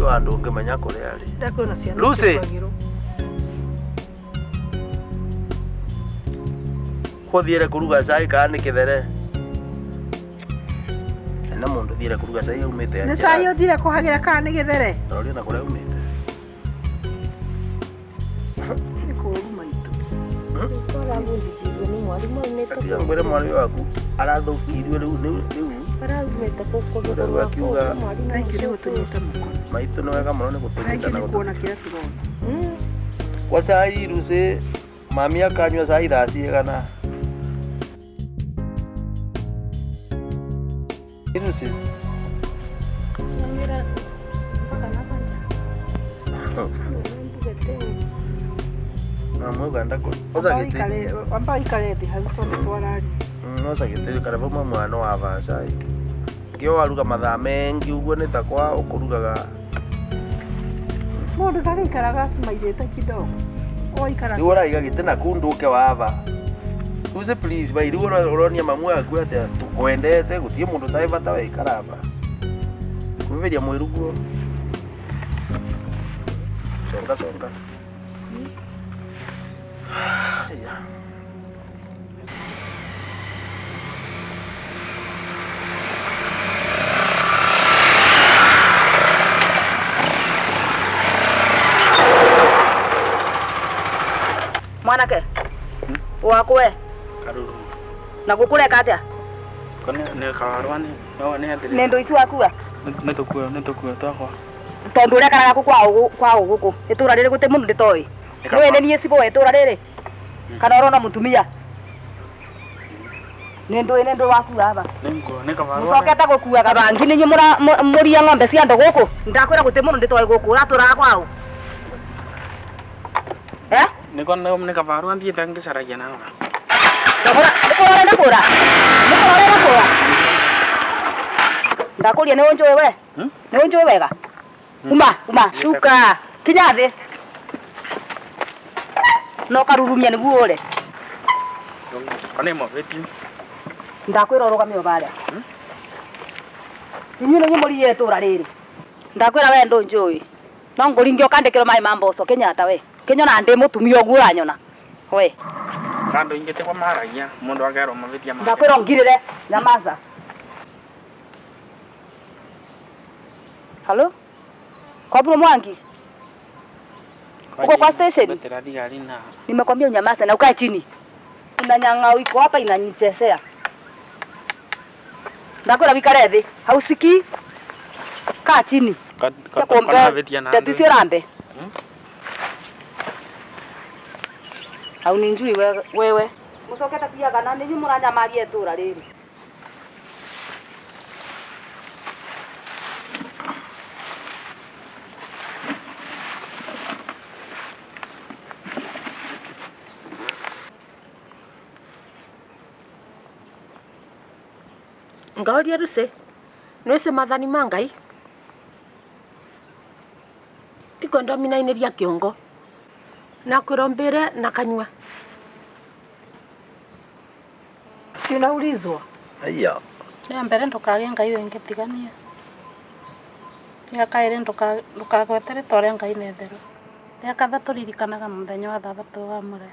wa ndũngĩmenya kũrĩa arĩ. Ndakwĩna ciana Lucy. cikwagĩrwo. Kũthiĩre kũruga cai kana nĩ kĩthere? Na mũndũ thiĩre kũruga cai aumĩte Nĩ cai ũthire kũhagĩra kana nĩ gĩthere? Roria na kũrĩa aumĩte. Nĩ kũũru maitũ. Arabundithirio nĩ mwarimũ aumĩte Tiga ngwĩre mwarĩ waku arathũkirio rĩu rĩu rĩu araumĩte kũgũrũ Rĩu akiuga- mwarimũ Thank you nĩ gũtũnyita mũkono. maitũ nĩ wega mũno nĩ gũtũnyita Thank you na nĩ gũtũ kuona kĩrĩa tũrona. kwa cai Lucy mami akanyua cai thaa cigana? Lucy mama uganda kũ oca gĩtĩ Amba ũikare thĩ hau tondũ twararia. Oca gĩtĩ kare vau mami wa no wava cai kĩo waruga mathaa mengi ũguo nĩ ta kwa ũkũrugaga. Mũndũ ndagĩikaraga acimairĩte kidogo. Ũgaikara. Rĩu ũraiga gĩtĩ na kuu ndũke wava. Lucy please bai rĩu ũronia mamu waku atĩa tũkwendete gũtirĩ mũndũ ũtarĩ bata we ikara aba. Kwĩvĩria mwĩru guo. Songa songa. Aya. Mwanake wakwe Karuru. Na gũkũreka atĩa? Ko nĩ kawarwa nĩ no nĩ atĩrĩ. Nĩ ndũ ici wakua? Nĩ tũkuo twakwa. Tondũ ũrekaraga kũ kwa gũkũ itũra rĩrĩ gũtĩ mũndũ ndĩtoĩ. Nĩ Nĩũĩ nĩ niĩ cibũ wa itũra rĩrĩ kana ũrona mũtumia nĩ ndũĩ nĩ ndũĩ wakua aba. Nĩ nguo nĩ kabarua. Mũcokete gũkuaga bangi nĩ inyuĩ mũria ng'ombe cia andũ gũkũ. Ndakwĩra gũtĩ mũndũ ndĩtoĩ gũkũ ũratũraga kwaũ, eh? Nĩ ko nĩ kabarua thiĩte ngĩcaragia nawe. Ndakũra nĩkũra ũrenda kũra nĩkũra ũrenda kũra ndakũria nĩ ũnjũĩ we? Hmm? Nĩ ũnjũĩ wega? Uma uma shuka kinya thĩ no karurumia nĩguo ũre. Ko nĩ mobĩtie. Ndakwĩra ũrũgame o barĩa. Inyuĩ nĩ mũriye itũra rĩrĩ. Ndakwĩra we ndũnjũĩ no ngũringia ũkandĩkĩrwo maĩ ma mboco Kenyatta we kĩnyona ndĩ mũtumia ũguo ũranyona we. Kando ingĩ tiguo maragia mũndũ akerwo mavĩtia make. Ndakwĩra ũngirĩre nyamaza. Halo Kwaburo Mwangi, uko kwa station? Betera thigari na Nimekwambia unyamaze na ukae chini. Kuna nyang'au iko hapa inanichezea. Ndakwĩra wikare thĩ hausikii, kaa chini. Ko mavĩtia na ndeto icio rambe hauninjui wewe mũcokete kuiagana nĩ inyuĩ mũranyamaria itũra rĩrĩ. Ngaũria Lucy nĩwĩsĩ mathani ma Ngai ndikwenda ũminainĩria kĩongo na kwĩra ũmbĩre na kanyua. Si unaulizwa? Aya. Rĩa mbere ndũkagĩe Ngai ũngĩ tiganie. Rĩa kaĩrĩ ndũkagwete rĩtwa rĩa Ngai na itherũ. Rĩa kathatũ ririkanaga mũthenya wa thabatũ wamũre.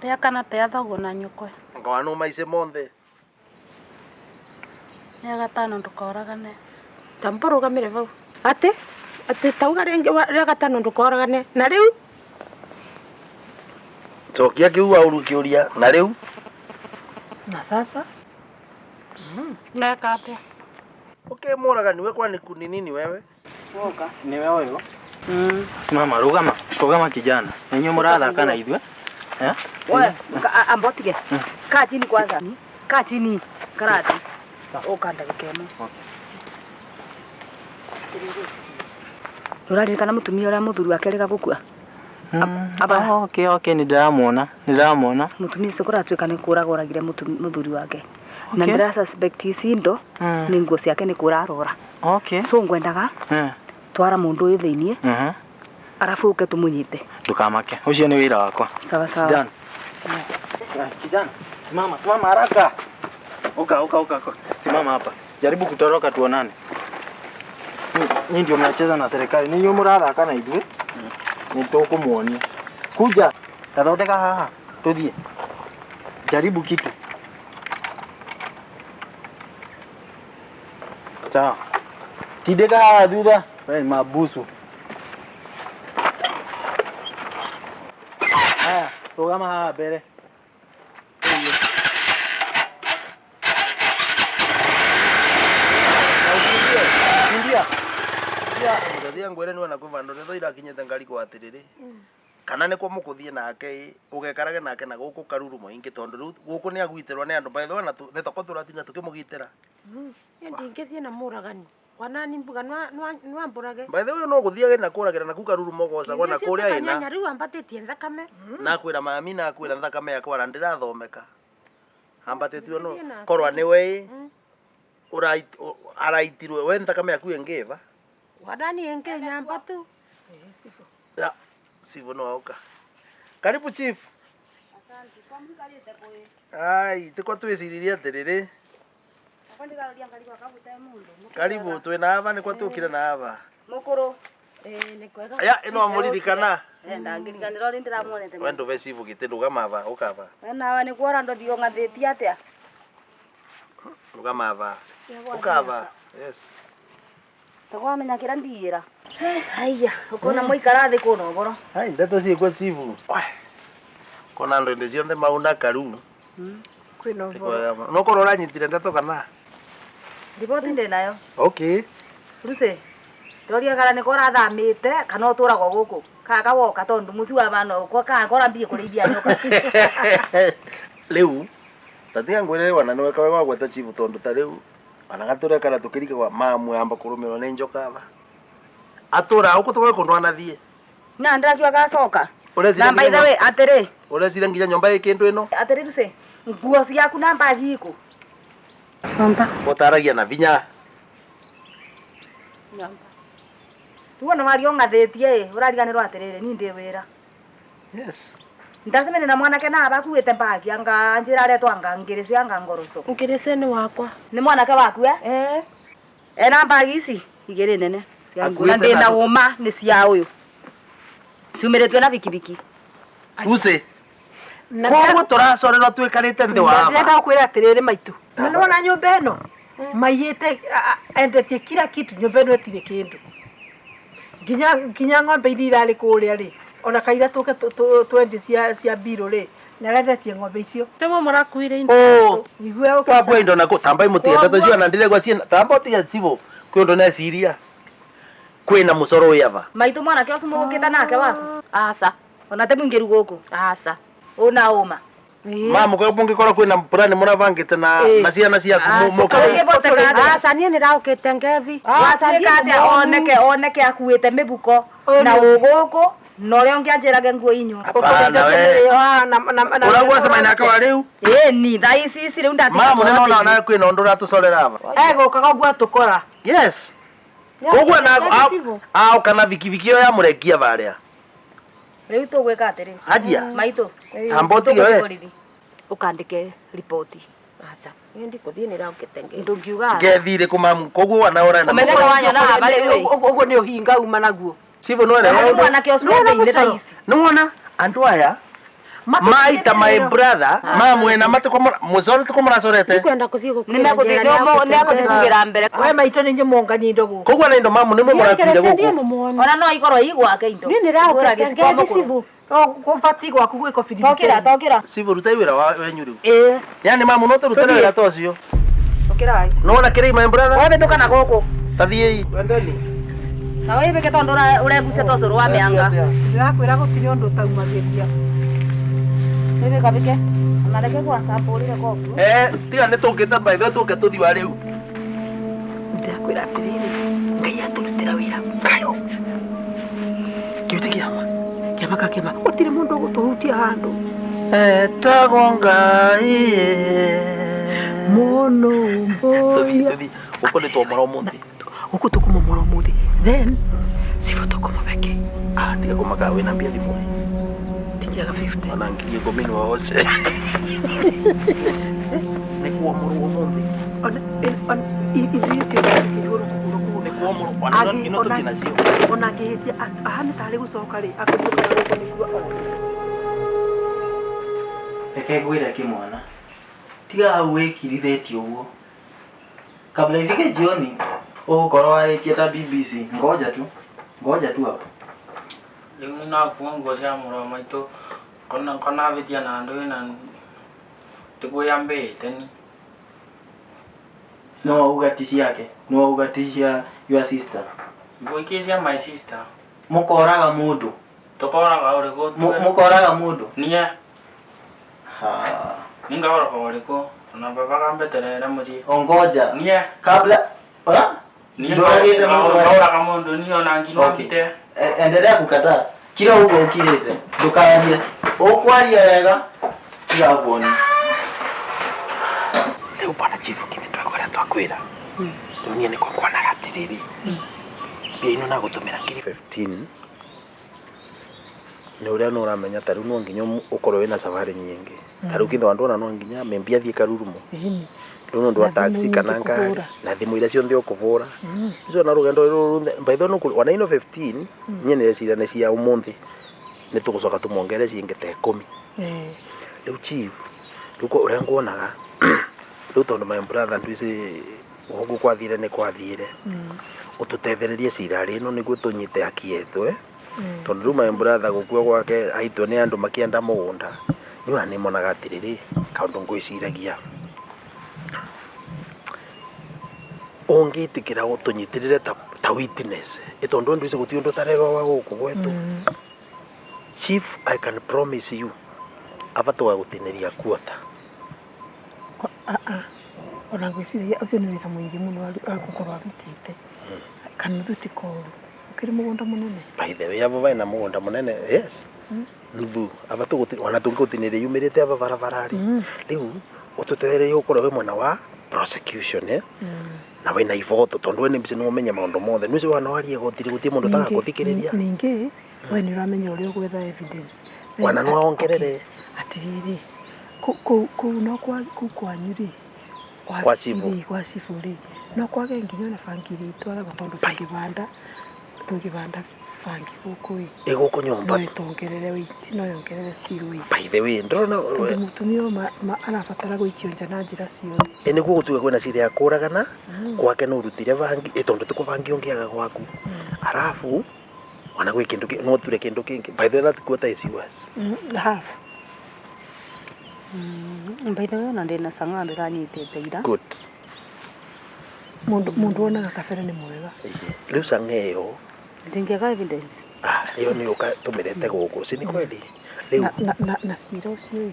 Rĩa kana tĩa thoguo na nyũkwe. Ngawa nũ maice monthe. Rĩa gatano ndũkoragane. Tamba ũrũgamĩre hau atĩ atĩ tauga rĩngĩ rĩa gatano ndũkoragane na rĩu. Cokia kĩu waũru kĩũria na rĩu. Na sasa? Neka atĩa? Ũkĩmũraga niwe kwani kuni nini wewe? Woka. Niwe ũyũ? Simama, rũgama, rũgama kijana. Inyuĩ mũrathaka na ithuĩ? Eh? We, amba ũtige. Kaa chini kwanza. Kaa chini. Karati. Ũka ndagĩka ĩmwe. Ũraririkana mũtumia ũrĩa mũthuri wake arĩga gũkua? Okay, nĩ ndĩramuona, nĩ ndĩramuona. Mũtumia ũcio kũratuĩka nĩ kũraga oragire mũthuri wake. Na ndĩra suspect ici indo nĩ nguo ciake nĩ kũra arora. So ngwendaga twara mũndũ ũyũ thĩiniĩ arabu ũke tũmũnyite. Ndũkamake, ũcio nĩ wĩra wakwa. Sawa sawa. Sit down. Kijana, simama, simama haraka. Uka, uka, uka, uka. Simama hapa. Jaribu kutoroka tuonane. Nyinyi ndio mnacheza na serikali. Ninyi mũrathaka na ithuĩ. Nĩ tũkũmuonia. Kuja, tathondeka haha. Tuthie. Jaribu kitu. Sawa. Tindĩka haha thutha. We ni mabusu. Haya, rũgama haha mbere. Kimbia. Kimbia. Mũthia ngwĩre nĩ wona kwĩ vandũ nĩtho irakinyĩte ngarigwo atĩrĩrĩ kana nĩkwo mũkũthiĩ nake ũgekarage nake na gũkũ karuru mũingĩ tondũ rĩu gũkũ nĩ agwitĩrwo nĩ andũ by the way na nĩ toko tũratinda tũkĩmũgitĩra. Niĩ ndingĩthiĩ na mũragani wanani mbuga nwambũrage. By the way no gũthiage na kũragĩra na kuu karuru mũgocagwo na kũrĩa ĩna nyanya rĩu ambatĩtie thakame. Nakwĩra mami nakwĩra thakame yakwa na ndĩrathomeka ambatĩtio no korwa nĩwe araitirwe we thakame yaku ĩngĩva wanani ĩngĩ nyamba tu. Ya sivyo no auka. Karibu chief. Asante. Kwa mwikarite kwe. Ai, tikwa twiciririe atiriri. Karibu twina ava nikwa tukire na ava. Mukuru. Ni kwega. Ya ino amuririkana. Ndangirikanira uri ndiramuonete. We nduve chief giti ndugama ava ukava. Nawe ni kuora ndothio ngathitie atia? Ndugama ava. Ukava. Yes. Takwamenya kira ndiira. Haiya, ukona muikara thi kuno boro. Hai, ndeto ciikwo chief. Kona andu indi ciothe mauna karu. Kwina ũhoro. No korwo ũranyitire ndeto kana? Riboti ndi nayo. Okay. Ruse. Ndoria kana nĩ ũrathamĩte kana ũtũragwo gũkũ. Kana woka tondu mũciĩ wa bana ũkwa kana kora mbie kũrĩithia nyoka. Rĩu tatiga ngwĩre wana nĩwe kawe gwagweta chief tondu ta rĩu ona gatũre kana tũkĩrika kwa mamwe amba kũrũmĩrwo nĩ njoka aba. Atũra gũkũ tũkoe kũndũ anathiĩ. Na ndĩrakiuga gacoka. Na by the way atĩrĩ. Ũrecira nginya nyũmba ĩ kĩndũ ĩno? Atĩrĩ Ruse, nguo ciaku na mbagi ikũ? Nyũmba. Ũtaragia na vinya. Nyũmba. Rĩu ona waria ũng'athĩtie ĩ, ũrariganĩrwo atĩrĩrĩ, niĩ ndĩ wĩra. Yes. Ndacemania na mwanake na aba akuĩte mbagi anga njĩra aretwo anga ngĩrĩcĩ anga ngoroco. Ngĩrĩcĩ nĩ wakwa. Nĩ mwanake waku eh? Eh. Ena mbagi ici igĩrĩ nene cia nguo. Na ndĩna ũma nĩ cia ũyũ. Ciumĩrĩtio na bikibiki. Ruse. Koguo tũracorerwo twĩkarĩte thĩ wa aba. Ndĩrenda gũkwĩra atĩrĩrĩ maitũ. Na nĩwona nyũmba ĩno maiyĩte endetie kila kitu nyũmba ĩno ĩtirĩ kĩndũ. Nginya ng'ombe iria irarĩ kũrĩa rĩ ona kaira tũke twendie cia mbirũ rĩ nĩarendetie ng'ombe icio. Timo mũrakuire indo. Oh, igue ũkĩca. Twakua indo nako tamba imutige ndeto icio na ndiregwa ciena tamba ũtige cibũ kwĩ ũndũ neciria kwĩna mũcoro wĩ aba. Maitũ mwanake ũcio mũgũkĩte nake waku? Aca. Ona te mũingĩru gũkũ? Aca. Ũna ũma. Mamu kwa mũngĩkorwo kwĩna plan mũrabangĩte na ciana ciaku mũke. Aca niĩ nĩraũkĩte ngethi. Watuĩka atĩa oneke oneke akuĩte mĩbuko na ũgũkũ na ũrĩa ũngĩ anjĩrage nguo inyu. Hapana we. Ũragua cemania nake wa rĩu? Ĩni thaa ici ici rĩu ndatiga. Mamu nĩnona onawe kwĩna ũndũ ũratũcorera aba. Egũkaga ũguo atũkora. Yes. Ũguo na aũka na bikibiki ĩyo ya mũrengia barĩa. Rĩu tũgwĩka atĩrĩ. Hajia. Maitũ. Amba ũtige we. Ũkandĩke riboti. Aca. Niĩ ndikũthiĩ nĩraũkĩte ngethi. Ndũngiuga. Ngethi ĩrĩkũ mamu? Koguo wana ũrenda. Ũmenye wanyona aba rĩu. Ũguo nĩ ũhinga uma naguo. Cibũ nĩwona mwanake ũcio thĩinĩ thaa ici. Nĩwona andũ aya maita my brother mamwena matiko mũcoro tiko mũracorete. Ndikwenda kũthiĩ gũkuĩra Nĩmekũthiĩ kugĩra mbere. We maitũ nĩ nyũmũngania indo gũkũ. Koguo na indo mamu nĩmwe mũrakuire gũkũ. Ona no ikorwo ii gwake indo. Niĩ nĩraũkĩte ngethi cibũ. Kũbatiĩ gwaku gwĩko biribiri. Tokĩra tokĩra. Cibũ rutai wĩra wenyu rĩu. Ĩĩ. Yani mamu no tũrutĩre wĩra ta ũcio. Ũkĩrai. Nĩwona kĩrĩi my brother? Wahĩtũka na gũkũ. Tathiĩi. Wendeni. Na wĩbĩke tondũ ũregucia ta ũcũrũ wa mĩanga. Ndĩrakwĩra gũtirĩ ũndũ ũtaumagĩria. Wĩbĩka bĩke. Ona reke kwanza mbũrĩre koguo. Tiga nĩ tũkĩte by the way tũke tũthiĩ wa rĩu. Ndĩrakwĩra atĩrĩrĩ, Ngai atũrutĩra wĩra kayũ. Kĩu ti kĩama. Kĩama ka kĩama. Gũtirĩ mũndũ ũgũtũhutia handũ. Etagwo Ngai. Mũno Tũthiĩ tũthiĩ. Gũkũ nĩ twomora ũmũthĩ. Gũkũ tũkũmomora ũmũthĩ. Then cibũ tũkũmũbeke. Ah, tiga kũmaka wĩna mbia thimũ-inĩ. Tingiaga 50. Ona ngiri ikũmi nĩ woce. Nĩ kuomorwo ũmũthĩ. Ona ithuĩ ciothe igũrũ kũgũrũ kũgũrũ. Nĩkuo ona ino tũtinacio. Ona angĩhĩtia ahane tarĩ gũcoka rĩ, akũrĩũkaga gũkũ nĩguo one. Reke ngwĩre kĩmwana, tiga hau wĩkirithĩtie ũguo. Kabla ifike jioni ũgũkorwo warĩtie ta BBC. Ngoja tu, ngoja tu hapo. Rĩu nakua nguo cia mũrũ wa maitũ kona kona vĩtia na ndũĩ na tikuĩambĩte ni. No wauga ti ciake, no wauga ti cia your sister. Nguo ingĩ cia my sister. Mũkoraga mũndũ. Tũkoraga ũrĩkũ? Mũkoraga mũndũ. Niĩ. Ha. Ningaoroka ũrĩkũ? Ona baba kambeterere mũciĩ. Ongoja. Niĩ. Kabla ora? Niĩ Ndũragĩte mũndũ we. ngaũraga mũndũ niĩ ona nginwa Okay. mbite. Endelea kukataa. Kila ugo ukirite. Ndũkarie. Ũkwaria wega. Tiga kuoni. Rĩu bwana chifu kĩmĩtwega ũrĩa twakwĩra. Rĩu niĩ nĩkwo nguonaga atĩrĩrĩ. Mbia ino nagũtũmĩra ngiri 15 nĩ ũrĩa nĩ ũramenya ta rĩu no nginya ũkorwo wĩna safari nyingĩ. Ta rĩu kĩndũ andũ ona no nginya maybe athiĩ Karurumo. Rĩu nĩ ũndũ wa Na thimũ taxi kana nyingĩ ngari kũhũra. na thimũ iria ciothe ũkũbũra. Icio na rũgendo rũrũ rũthe by the way no ona ino 15 niĩ nĩreciria nĩ cia ũmũthĩ nĩ tũgũcoka tũmongerere ciingĩ ta 10. Rĩu chief rĩu ũrĩa nguonaga rĩu tondũ my brother ndwĩci ũguo kwathire nĩ kwathire ũtũtethererie cira rĩno nĩguo tũnyite haki yetu eh? Tondũ rĩu my brother gũkua gwake aitwo nĩ andũ makĩenda mũgũnda niĩ ona nĩmonaga atĩrĩrĩ kaũndũ ngwĩciragia ũngĩtĩkĩra ũtũnyitĩrĩre ta witness ĩ tondũ andũ ici gũtirĩ ũndũ ũtarerwo wa gũkũ gwetũ. Chief, I can promise you aba tũgagũtinĩria kuota. Ona ngwĩciria ũcio nĩ wĩra mũingĩ mũno agũkorwo arutĩte. Kana nuthu ti koru. Ũkĩrĩ mũgũnda mũnene. By the way aba baina mũgũnda mũnene yes. Nuthu aba tũgũti ona tũngĩgũtinĩria yumĩrĩte aba barabara rĩ. Rĩu ũtũtethererie ũkorwo wĩ mwena wa prosecution eh? Na wĩna iboto tondũ we nĩ mbica nĩ ũmenye maũndũ mothe. Nĩ ũcio wana warie gotiri gũtirĩ mũndũ ũtagagũthikĩrĩria. Ningĩ we nĩ ũramenya ũrĩa ũgwetha evidence. Wana no wongerere. Atĩrĩrĩ, kũu no kũu kwanyu rĩ, Kwa chifu. Kwa chifu rĩ, no kwage nginya ona bangi iria itwaragwo tondũ tũngĩbanda bangi gũkũ ĩ. Ĩ gũkũ nyũmba. No ĩtongerere weight, no yongerere still weight. By the way, ndĩrona Tondũ mũtumia ũyũ arabatara gũikio nja na njĩra ciothe. Ĩ nĩguo gũtuĩka kwĩna cira ya kũragana gwake no ũrutire bangi ĩ tondũ ti kũbangi ũngĩaga gwaku. Arabu ona gwĩ kĩndũ no ũture kĩndũ kĩngĩ. By the way that quarter is yours. Half. By the way ona ndĩna cang'aa ndĩranyitĩte ira. Good. Mũndũ wonaga kabere nĩ mwega. Rĩu cang'aa ĩyo ndingĩaga evidence. Ĩyo nĩ ũka tũmĩrete gũkũ si nĩ kweli. Rĩu Na cira ũcio ĩ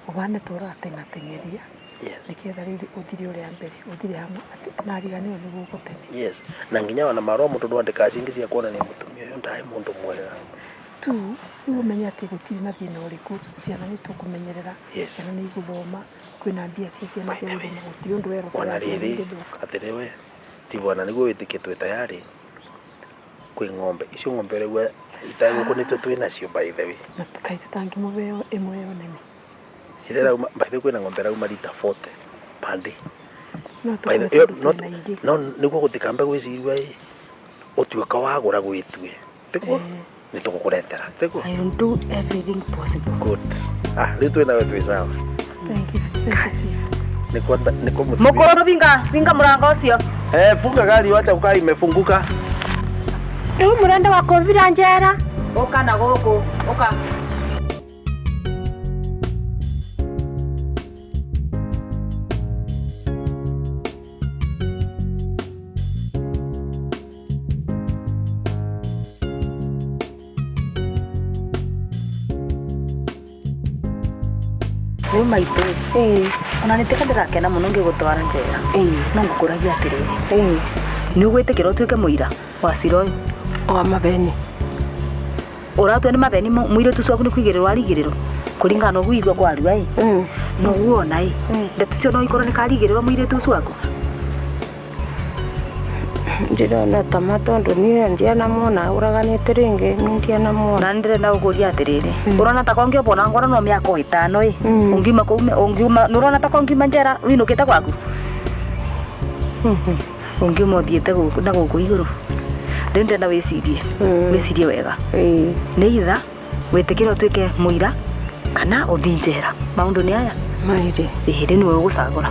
ũbane ta ũrateng'ateng'eria. Yes. Nĩgetha rĩu ũthire ũrĩa mbere ũthire hamwe na ariganĩrwo nĩ gũkũ tene. Yes. Na nginya ona marũa mũndũ ndwandĩkaga cingĩ cia kuonania mũtumia ũyũ ndaĩ mũndũ mwega. Tu rĩu ũmenye atĩ gũtirĩ na thĩna ũrĩkũ ciana nĩ tũkũmenyerera. Yes. Ciana nĩ igũthoma kwĩna mbia cia ciana cia gũthoma gũtirĩ ũndũ werwo Ona rĩrĩ atĩrĩ we ti bwana nĩguo wĩtĩkie twĩ tayari kwĩ ng'ombe icio ng'ombe ũraigua itagũkũ nĩtwo twĩ nacio by the way. Na kaĩ tũtangĩmũhe ĩmwe yo nene. Cirĩa irauma by the way kwĩna ng'ombe irauma rita 40 per day. No By the tũkore way, tondũ twĩna ingĩ. no nĩguo gũtikambe gwĩcirua ĩ ũtuĩka wagũra gwĩtue tiguo nĩ tũgũkũretera tiguo. I will do everything possible. Good. Rĩu twĩ nawe twĩ sawa. Thank you, thank you chief. Nĩkwo mũtumia. Mũkũrũ vinga mũrango ũcio. Funga gari wacha kukaa imefunguka. Rĩu mũrenda wa kũmbira njera. Ũka na gũkũ, ũka. Rĩu maitũ ona nĩ tika ndĩrakena mũno ngĩgũtwara njera no ngũkũragia atĩrĩrĩ nĩ ũgwĩtĩkĩra ũtuĩke mũira wa cira ũyũ wa mabeni ũratua nĩ mabeni mũirĩtu ũcio waku nĩ kũigĩrĩrwo arigĩrĩrwo kũringana na ũguo igua kwarua ĩ na ũguo ona ĩ ndeto icio no ikorwo nĩ karigĩrĩrwo mũirĩtu ũcio waku ndĩrona ta ma tondũ niĩ ndianamwona ũraganĩte rĩngĩ niĩ ndianamwona. Na nĩ ndĩrenda gũkũria atĩrĩrĩ ũrona ta kongĩ obona ngoro no mĩaka o ĩtano ĩ ũngiuma kũu ũngiuma nĩ ũrona ta kongiuma njera wĩinũkĩte gwaku. Ũngiuma ũthiĩte gũkũ na gũkũ igũrũ. Rĩu ndĩrenda wĩcirie. Wĩcirie wega. Nĩ itha wĩtĩkĩre ũtuĩke mũira kana ũthiĩ njera. Maũndũ nĩ aya. Maire. Ĩĩ rĩu nĩwe ũgũcagũra.